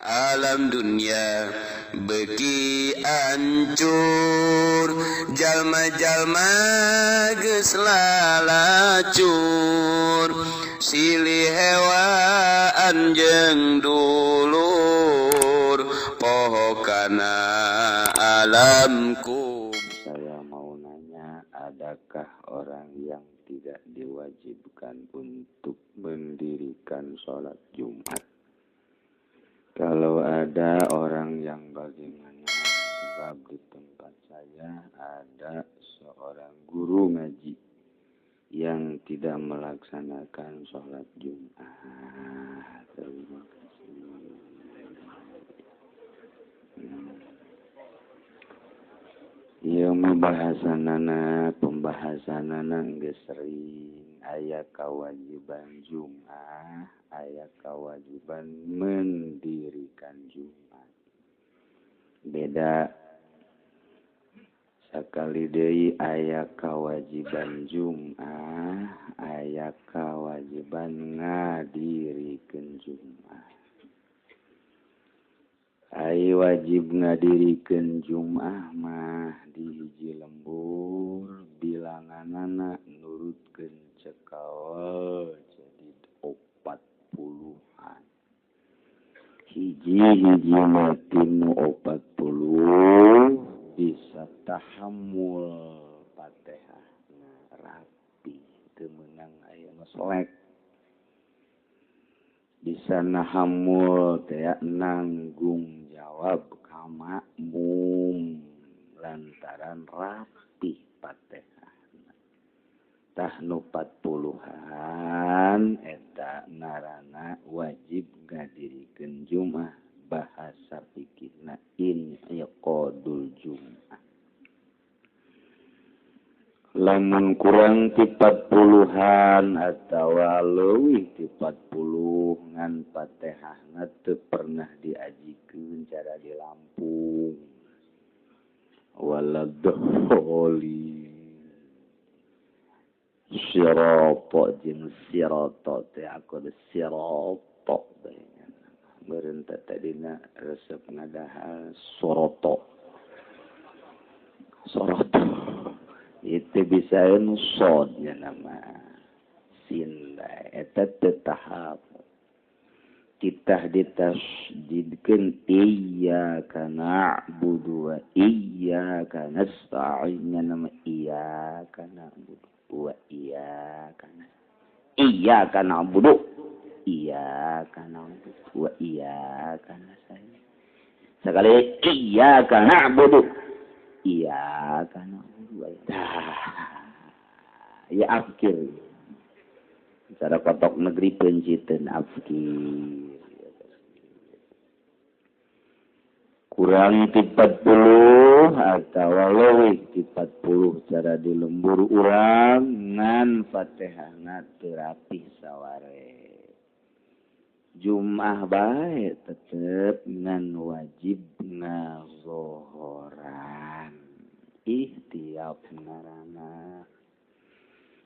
Alam dunia beki ancur, jalma-jalma geus lalacur, silih hewaan jeung dulur, poho kana alamku. Saya mau nanya, adakah orang yang tidak diwajibkan untuk mendirikan sholat Jumat? Kalau ada orang yang bagaimana? Sebab di tempat saya ada seorang guru ngaji yang tidak melaksanakan sholat Jumat. Terima kasih. Ieu mah bahasanana, pembahasanana geus sering. Aya kewajiban Jumat, aya kewajiban mendirikan Jumat. Beda sakali deui aya kewajiban Jumat, aya kewajiban ngadirikeun Jumat. Ai wajib ngadirikeun Jumat mah di hiji lembur bilanganana nurutkeun cekawal jadi 40-an. Hiji-hiji mati nu 40 bisa tahammul Fatihahna rapi, teu meunang aya nu selek. Bisa nahamul teh nanggung jawab ka makmum lantaran rapi Fatihah. Tah nu 40-an eta ngaranna wajib ngadirikeun Jumat, bahasa fikihna inqadul Jumat. Lamun kurang ti 40-an atawa leuwih ti 40 ngan Fatihahna teu pernah diajikeun cara di Lampung. Waladhdallin. Siropo jeung siroto teh aku de siroto meureun teh tadina resep ngadahal soroto. Soroto itu bisa nu sod nya nama sin eta teh tahap kita ditasdidkeun iyyaka na'budu wa iyyaka nasta'in nya nama iyyaka na'budu wa iyyaka iyyaka na'budu iyyaka na'budu wa iyyaka nasta'in. Sekali iyyaka na'budu iyyaka na'budu. Ya afkir. Cara kotok negeri penciteun afkir. Kurang ti 40 atawa leuwih ti 40 cara di lembur urang ngan Fatihahna teu rapih saware. Jumat bae tetep ngan wajib ngazohoran. Ikhtiap ngaranna.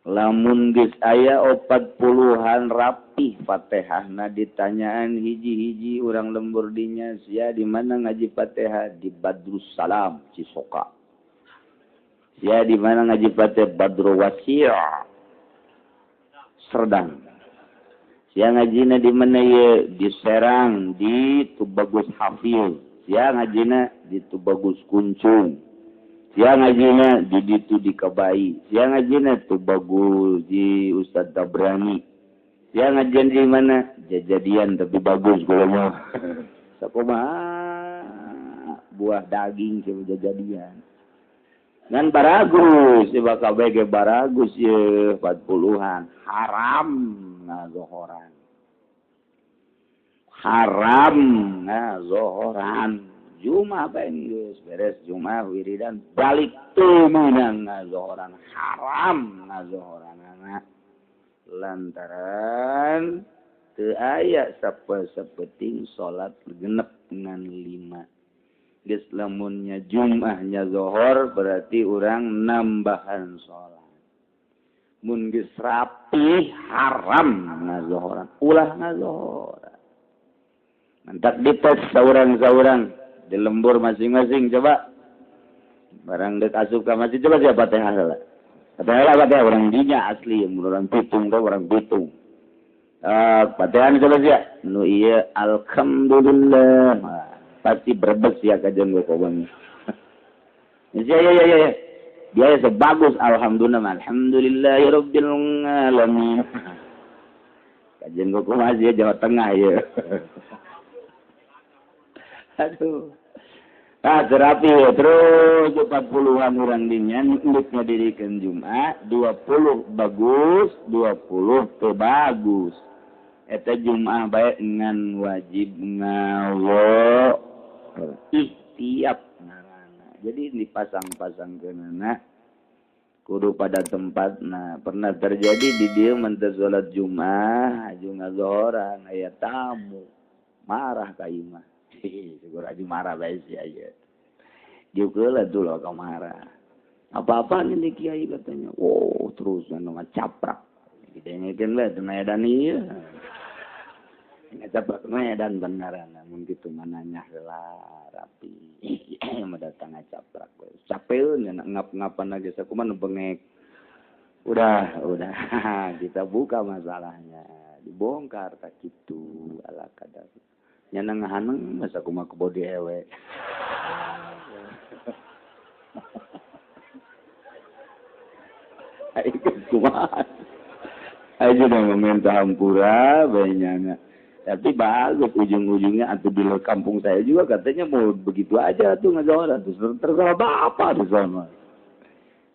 Lamun geus aya 40-an rapih Fatihahna ditanyaan hiji-hiji urang lembur dinya, sia di mana ngaji Fatihah? Di Badrus Salam Cisoka. Sia di mana ngaji Fatihah? Badru Wasi' Serdang. Sia ngajina di mana ye? Di Serang, di Tubagus Hafiz. Sia ngajina di Tubagus Kuncung. Sia ngajina di ditu di Kabai. Sia ngajina tu bagus di Ustaz Tabrani. Sia ngajina di mana? Jajadian tapi bagus kalau mah. Sakumaha buah daging sama jajadian. Ngan baragus, si bakal bege baragus ye 40-an. Haram ngazohoran. Haram ngazohoran. Jumat geus beres Jumat wiridan balik teu meunang ngazohoran, haram ngazohoranana lantaran teu aya sapeting salat genep ngan 5. Geus lamunnya Jumatnya zohor berarti urang nambahan salat. Mun geus rapih haram ngazohoran, ulah ngazohoran. Mantap dites saurang-saurang di lembur masing-masing coba. Barang dek asup ka masjid coba siapa Fatihah heula. Fatihah Fatihah orang dinya asli orang Bitung teh orang Bitung. Fatihah coba sia. Nu ieu alhamdulillah. Pasti berbes ya kajian gue kobang. Ya ya ya ya. Dia sebagus alhamdulillah alhamdulillahirabbil alamin. Kajian gue kumaha sih Jawa Tengah ya. Aduh. Ah terapi terus 40-an urang dinya nduk ngadirikeun Jumat 20 bagus 20 teu bagus. Eta Jumat bae ngan wajib ngawo ikhtiap ngaranna. Jadi dipasang-pasangkeunana kudu pada tempatna. Pernah terjadi di dieu mun teu salat Jumat aju ngazohoran aya tamu marah ka imah. Syukur aja marah bae sih aja. Diukeula tuh lo marah. Apa-apa ini kiai katanya. Oh, terus anu ngacaprak. Didengekeun we teu medan ieu. Ngacaprak medan beneran mun kitu mah nanya heula rapi. Mah datang ngacaprak we. Capeun nya ngap-ngapan aja sakumaha nu bengek. Udah kita buka masalahnya. Dibongkar tak kitu ala kadar. Nyana ngahaneng masa kumaha kebo diewe. Ayo kumaha. Ayo udah meminta hampura bae nyana. Tapi bagus ujung-ujungnya atau di kampung saya juga katanya mau begitu aja tuh ngajaran terus terserah bapak di sana.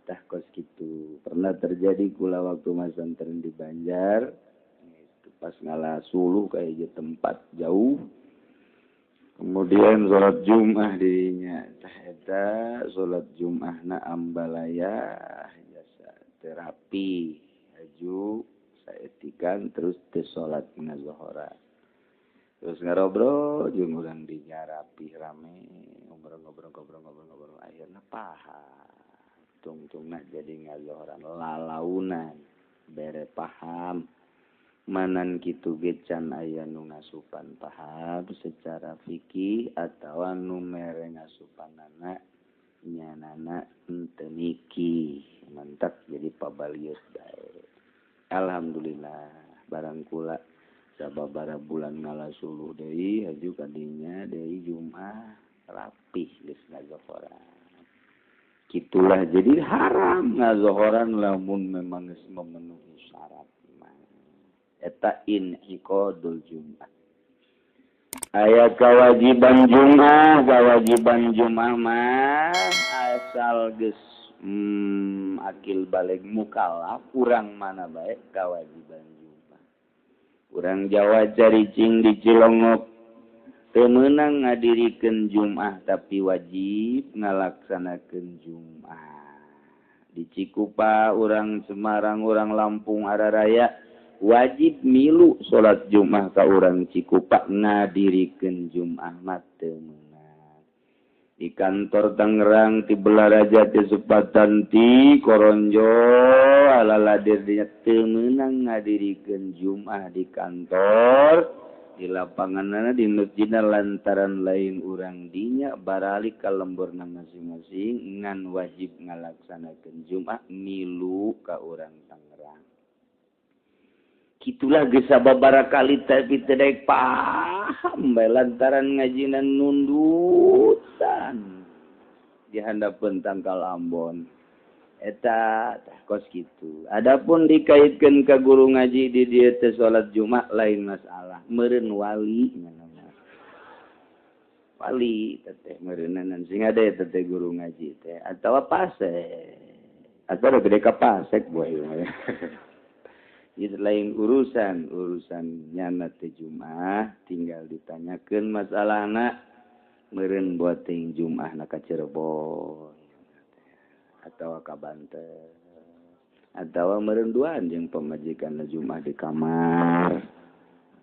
Tah kos kitu. Pernah terjadi kula waktu masantren di Banjar. Itu pas ngalah suluh kayak di tempat jauh. Kemudian sholat Jumat dirinya tah eta sholat Jumatna ambalaya jasa terapi aju saetikan terus teu salat ngazohora terus ngarobrol jeung urang dinya rapi rame ngobrol-ngobrol akhirna paham tungtungna jadi ngazohoran lalaunan bere paham manan kitu ge can aya nu ngasupan paham secara fikih atawa nu mere ngasupanana nyanana henteu mikih mantap jadi pabalius bae. Alhamdulillah barang kula sababaraha bulan ngalasuluh deui haju kadinya deui Jumat rapih geus ngazohoran. Kitulah jadi haram ngazohoran lamun memang geus memenuhi syarat. Eta in'iqadul Jumat. Aya kewajiban Jumat mah asal geus akil balig mukallaf urang mana bae kewajiban Jumat. Urang Jawa caricing di Cilongok teu meunang ngadirikeun Jumat tapi wajib ngalaksanakeun Jumat. Di Cikupa urang Semarang urang Lampung Araraya wajib milu salat Jumat ka urang Cikupa ngadirikeun Jumat mah teu meunang. Di kantor Tangerang ti Belaraja ti Supatan ti Koronjo alaladir dinya teu meunang ngadirikeun Jumat di kantor di lapanganna di masjidna lantaran lain urang dinya baralik ka lemburna masing-masing ngan wajib ngalaksanakeun Jumat milu ka urang Tangerang. Itulah geus sababaraha kali tapi teu daek paham bae lantaran ngajinan nundutan di handapeun tangkal Ambon. Eta tah kos kitu. Adapun dikaitkeun ka guru ngaji di dieu teh salat Jumat lain masalah. Meureun wali ngaranna. Wali teh meureunan sing ade teh guru ngaji teh atawa pasek. Atawa gede ka pasek boy. Itu lain urusan nyana teh Jumat tinggal ditanyakeun masalahna meureun boting Jumat na ka Cirebon atawa ka Banten atawa meureun duaan jeung pamajikanna Jumat di kamar.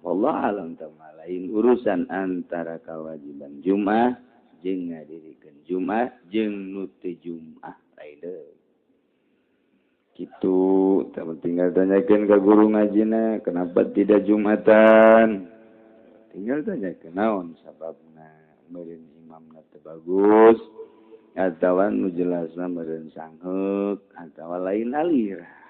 Wallahu alam tama lain urusan antara kewajiban Jumat jeung ngadirikeun Jumat jeung nu teu Jumat lain deui. Gitu, tinggal tanyakan ke guru ngajina, kenapa tidak Jumatan? Tinggal tanya kenaon sababna, meureun imamna teu bagus atawa nu jelasna meureun sangheuk atawa lain aliran.